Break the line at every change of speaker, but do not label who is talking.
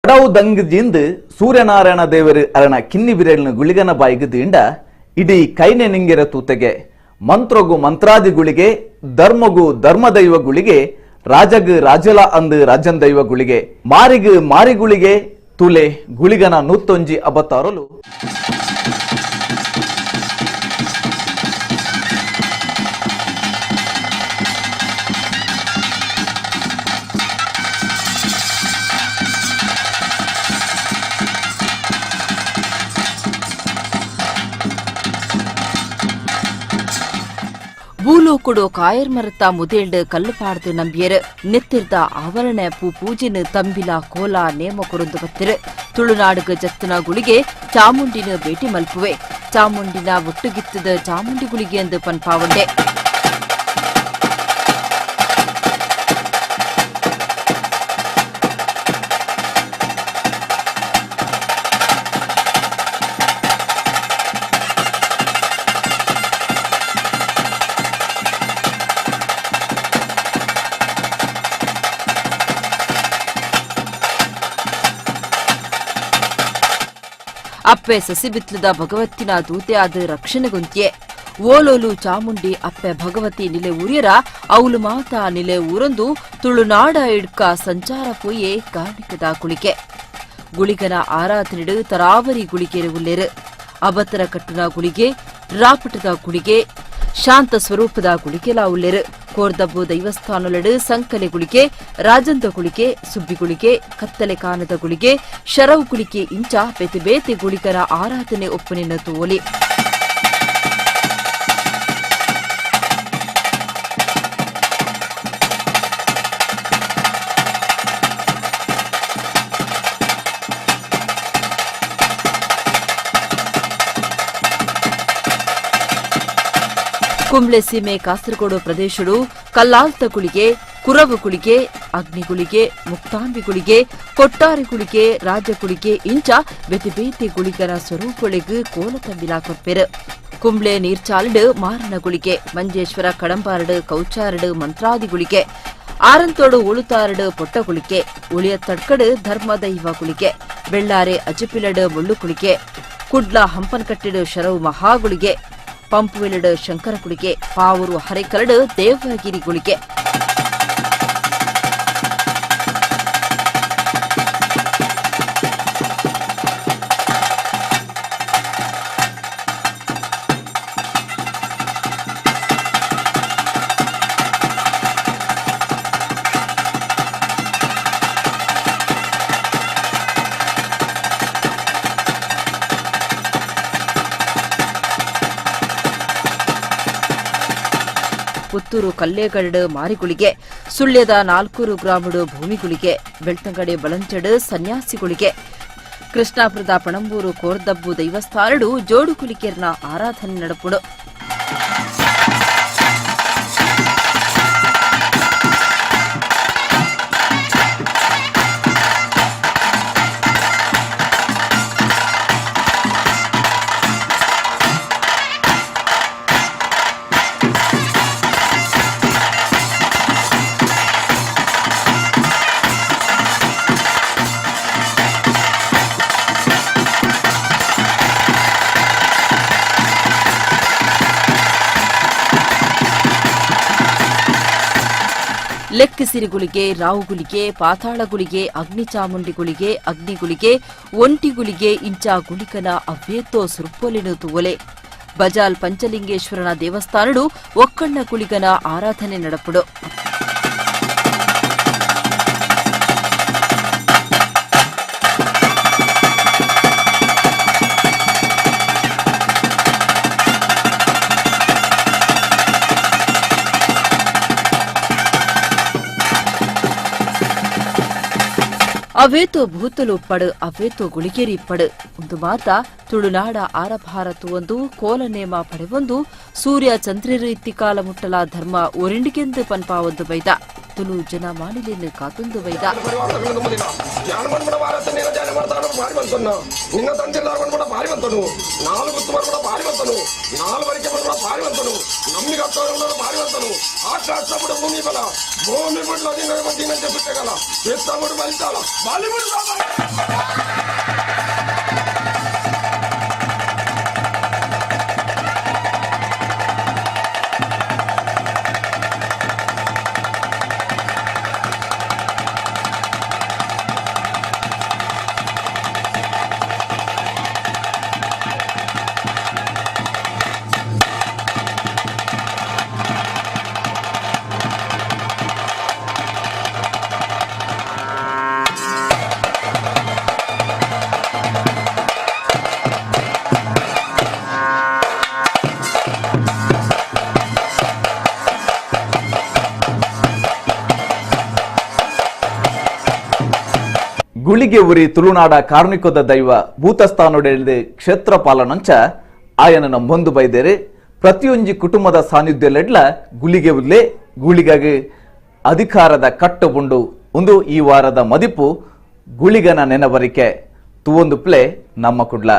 ಪಡವು ದಂಗ್ ಜಿಂದ್ ಸೂರ್ಯನಾರಾಯಣ ದೇವರು ಅರಣ ಕಿನ್ನಿ ಬಿರಳಿನ ಗುಳಿಗನ ಬಾಯಿಗೆ ದಿಂಡ ಇಡೀ ಕೈನೆ ನಿಂಗೆರ ತೂತೆಗೆ ಮಂತ್ರಗು ಮಂತ್ರಾದಿಗುಳಿಗೆ ಧರ್ಮಗು ಧರ್ಮದೈವಗುಳಿಗೆ ರಾಜಗ್ ರಾಜಲ ಅಂದು ರಾಜನ್ ದೈವಗುಳಿಗೆ ಮಾರಿಗು ಮಾರಿಗುಳಿಗೆ ತುಲೆ ಗುಳಿಗನ ನೂತ್ತೊಂಜಿ ಅಬತಾರಲು
ಭೂಲೋಕುಡು ಕಾಯರ್ ಮರತ ಮುದೇಲ್ಡ್ ಕಲ್ಲು ಪಾಡ್ದು ನಂಬಿಯರು ನೆತ್ತಿರ್ದ ಆವರಣ ಪೂ ಪೂಜೆನು ತಂಬಿಲ ಕೋಲ ನೇಮ ಕೊರೊಂದು ಬತ್ತಿರು ತುಳುನಾಡುಗ ಜತ್ತನ ಗುಳಿಗೆ ಚಾಮುಂಡಿನ ಭೇಟಿ ಮಲ್ಪುವೆ ಚಾಮುಂಡಿನ ಒಟ್ಟುಗಿತ್ತದ ಚಾಮುಂಡಿ ಗುಳಿಗೆ ಎಂದು ಪನ್ಪಾವಂಡೆ. ಅಪ್ಪೆ ಸಸಿಬಿತ್ಲದ ಭಗವತ್ತಿನ ದೂತೆ ಆದ ರಕ್ಷಣೆಗೊಂತಿಯೆ ಓಲೋಲು ಚಾಮುಂಡಿ ಅಪ್ಪೆ ಭಗವತಿ ನಿಲೆ ಊರ್ಯರ ಔಲು ಮಾತಾ ನಿಲೆ ಊರೊಂದು ತುಳುನಾಡ ಇಡ್ಕ ಸಂಚಾರ ಪೋಯೆ ಕಾರ್ಣಿಕದ ಕುಳಿಕೆ ಗುಳಿಗನ ಆರಾಧನೆಡು ತರಾವರಿ ಗುಳಿಗೆರು ಉಲ್ಲೇರು ಅಬತರ ಕಟ್ಟುನ ಗುಳಿಗೆ ರಾಪಟದ ಗುಳಿಗೆ ಶಾಂತ ಸ್ವರೂಪದ ಗುಳಿಗೆಲಾ ಉಲ್ಲೇರು ಕೋರ್ದಬ್ಬು ದೈವಸ್ಥಾನೊಲೆಡು ಸಂಕಲೆ ಗುಳಿಗೆ ರಾಜಂದ ಗುಳಿಗೆ ಸುಬ್ಬಿ ಗುಳಿಗೆ ಕತ್ತಲೆ ಕಾನದ ಗುಳಿಗೆ ಶರವು ಗುಳಿಗೆ ಇಂಚ ಬೇತೆ ಬೇತೆ ಗುಳಿಗರ ಆರಾಧನೆ ಒಪ್ಪುನಿನ ತೋಲಿ. ಕುಂಬ್ಳೆ ಸೀಮೆ ಕಾಸರಗೋಡು ಪ್ರದೇಶಡು ಕಲ್ಲಾಲ್ತ ಗುಳಿಗೆ ಕುರವು ಗುಳಿಗೆ ಅಗ್ನಿಗುಳಿಗೆ ಮುಕ್ತಾಂಬಿ ಗುಳಿಗೆ ಕೊಟ್ಟಾರಿ ಗುಳಿಗೆ ರಾಜಗುಳಿಗೆ ಇಂಚ ಬೇತೆ ಬೇತೆ ಗುಳಿಗರ ಸ್ವರೂಪೊಳೆಗ್ ಕೋಲತಂಬಿಲಾ ಕೊರ್ಪೆರು. ಕುಂಬ್ಳೆ ನೀರ್ಚಾಲಡು ಮಾರನ ಗುಳಿಗೆ ಮಂಜೇಶ್ವರ ಕಡಂಬಾರಡು ಕೌಚಾರಡು ಮಂತ್ರಾದಿ ಗುಳಿಗೆ ಆರಂತೋಡು ಉಳುತಾರಡು ಪೊಟ್ಟ ಗುಳಿಗೆ ಉಳಿಯ ತಡ್ಕಡು ಧರ್ಮದೈವ ಗುಳಿಗೆ ಬೆಳ್ಳಾರೆ ಅಜಪಿಲಡು ಮುಳ್ಳು ಗುಳಿಗೆ ಕುಡ್ಲ ಹಂಪನಕಟ್ಟೆಡು ಶರವು ಮಹಾಗುಳಿಗೆ ಪಂಪುವೆಲಡು ಶಂಕರ ಗುಳಿಗೆ ಪಾವೂರು ಹರೆಕರಡು ದೇವಗಿರಿ ಗುಳಿಗೆ. ಪುತ್ತೂರು ಕಲ್ಲೇಗರಡು ಮಾರಿಗುಳಿಗೆ ಸುಳ್ಯದ ನಾಲ್ಕೂರು ಗ್ರಾಮಡು ಭೂಮಿಗುಳಿಗೆ ಬೆಳ್ತಂಗಡಿ ಬಳಂಚಡು ಸನ್ಯಾಸಿಗುಳಿಗೆ ಕೃಷ್ಣಾಪುರದ ಪಣಂಬೂರು ಕೋರ್ದಬ್ಬು ದೈವಸ್ಥಾನಡು ಜೋಡುಕುಲಿಕೆರ್ನ ಆರಾಧನೆ ನಡಪುಡು. ಲೆಕ್ಕಿಸಿರಿಗುಳಿಗೆ ರಾವುಗುಳಿಗೆ ಪಾತಾಳಗುಳಿಗೆ ಅಗ್ನಿಚಾಮುಂಡಿಗುಳಿಗೆ ಅಗ್ನಿಗುಳಿಗೆ ಒಂಟಿಗುಳಿಗೆ ಇಂಚ ಗುಳಿಕನ ಅವ್ಯೇತೋ ಸುರ್ಪೊಲಿನು ತೂವಲೆ. ಬಜಾಲ್ ಪಂಚಲಿಂಗೇಶ್ವರನ ದೇವಸ್ಥಾನಡು ಒಕ್ಕಣ್ಣ ಗುಳಿಗನ ಆರಾಧನೆ ನಡಪುಡು. ಅವೇತೋ ಭೂತಲು ಪಡು ಅವೇತೋ ಗುಳಿಗೆರಿ ಪಡು ಒಂದು ಮಾತ ತುಳುನಾಡ ಆರಭಾರತು ಒಂದು ಕೋಲನೇಮ ಪಡೆವೊಂದು ಸೂರ್ಯ ಚಂದ್ರರು ಇತ್ತಿಕಾಲ ಮುಟ್ಟಲ ಧರ್ಮ ಒರಿಂಡಿಗೆಂದು ಪನ್ಪಾವೊಂದು ಬೈದ ತುಳು ಜನ ಮಾನಿಲೆನ್ನು ಕಾತೊಂದು ಬೈದ.
ಭೂಮಿ
ಗುಳಿಗೆ ಉರಿ ತುಳುನಾಡ ಕಾರ್ಣಿಕದ ದೈವ ಭೂತಸ್ಥಾನೊಡೆಳ್ದು ಕ್ಷೇತ್ರ ಪಾಲನಂಚ ಆಯನ ನಂಬೊಂದು ಬೈದೇರು. ಪ್ರತಿಯೊಂಜಿ ಕುಟುಂಬದ ಸಾನ್ನಿಧ್ಯಲೆಡ್ಲ ಗುಳಿಗೆ ಉಲ್ಲೆ ಗುಳಿಗಾಗಿ ಅಧಿಕಾರದ ಕಟ್ಟುಬುಂಡು. ಒಂದು ಈ ವಾರದ ಮದಿಪು ಗುಳಿಗನ ನೆನವರಿಕೆ ತುವೊಂದು ಪ್ಲೇ ನಮ್ಮ ಕುಡ್ಲ.